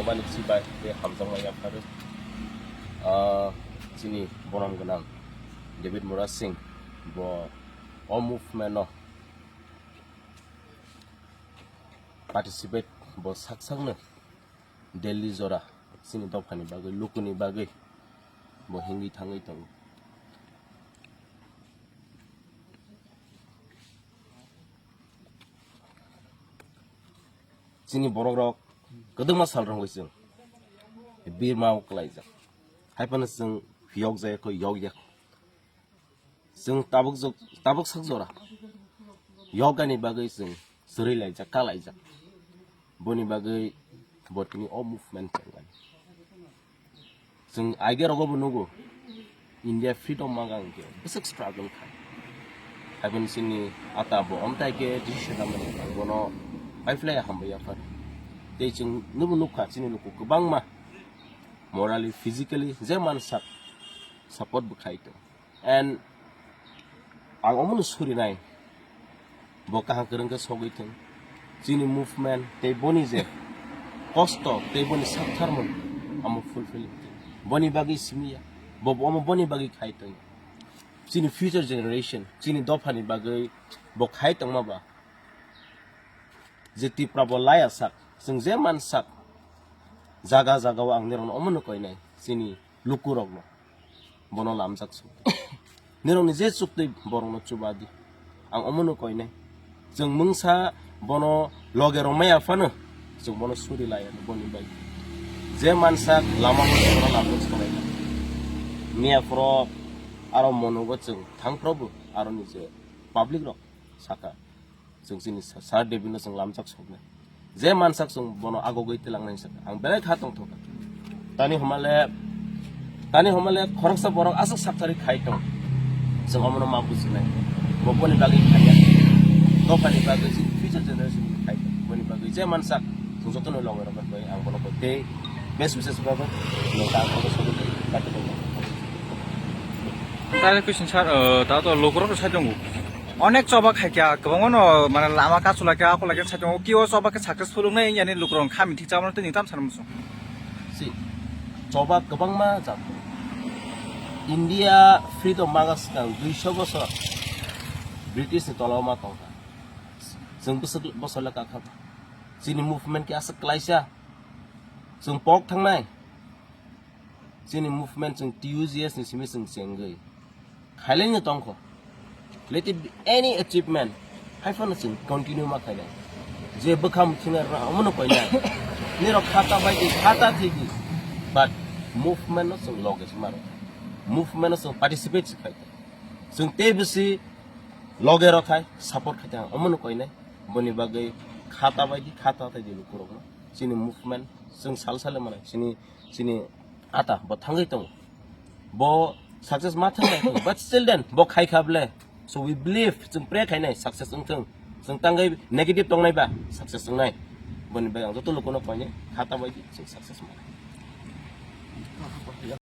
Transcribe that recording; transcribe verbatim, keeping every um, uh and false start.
Mani sibai tei hamjakma yapharwi, ah, chini borom gwnang David Murasing bo o movement-o participate, bo sak sakno Delhi jora chini dophani bagwi, lukuni bagwi bo hingwi thangwi tongo. Chini borok rok kwdwkma sal rwngwi chwng birma o kwlaijak, haiphano chwng yok jaya kho, yok ya kho. Chwng tabuk jok, tabuk sak jora yogani bagwi chwng swrwi laijak, ka laijak. Boni bagwi bo tini o movement chengmani. Chwng aige rogo bo nugo, India freedom maga hwnkhe bwswk struggle khai. Haibini chini ata bo omtai khe decision lamani, ang bono paiphlai hambai yaphar. Tei chwng nubo nukha, chini luku kwbangma morally, physically je mansak support bo khai tong. And ang omono surinai, bo kaham kwrwng khe sogwi thung. Chini movement tei boni je kosto tei boni saktharmung amo fulfill thung. Boni bagwi simi ya, bo, bo omo boni bagwi khai tong. Chini future generation, chini dophani bagwi bo khai tongma ba. Je Tipra bo laya sak, chwng je man sak, jaga jaga o ang nirokno omono koinai, chini lukurokno bono lamjak suk. Nirokni je chuktwi borokno chubadi, ang omono koinai. Chwng mungsa bono loge rwmaya phano chwng bono suri laya boni bai. Je man sak lama o bono lamjak sonai. Miya phoro aro monogo chwng thang phrobo aroni je public rok saka. Chwng chini sa-, Sir David no chwng lamjak soknai. Je mansak chwng bono agogwi tilangnai saka. Ang belai kha tongthokha. Tani homale, tani homale khoroksa borok aswk sakthari khai tong. Chwng omono ma bujinai. Bo boni bagwi khaiya. Dophani bagwi chini future generation ni khai tong. Boni bagwi je mansak chwng jotono loge rok bai ang bono bo tei best wishes rok no ta ang bono sogwi tong. Tare question sir, uh, ta to lukurok sai tongo. Onek choba khaikya, kwbangma no, mane, lama kasu laikya, ako laikya sai tongo. Ki o choba khe successful wngnai, yani lukurok kha mithi chamano tini tam sanmung song. Si, choba kwbangma jat. India freedom maga swkang duiso bosor British ni tola o ma tongkha. Chwng bwswk bosor le kakha. Chini movement khe aswk klaisa. Chwng pok thangnai. Chini movement chwng T U G S ni simi chwng chengwi khailai no tongkho. Let it be any achievement, hai phano chwng continue ma khainai. Je bwkha muthunai rwna omono koinai. Nirok khata bai di, khata thigi. But movement no chwng loge se maro. Movement no chwng participate se khai. Chwng tei bisi loge rok khai, support khai tang omono koinai. Boni bagwi khata bai di, khata thai di lukurokno. Chini movement chwng sal sal mano. Chini, chini ata bo thangwi tongo. Bo success ma thang nai, but still then bo khai kha ble. So we believe, chwng pray khainai success wng thung. Chwng tangwi negative tongnai ba success wngnai. Boni bagwi ang joto lukuno koinai khata bai di chwng success ma.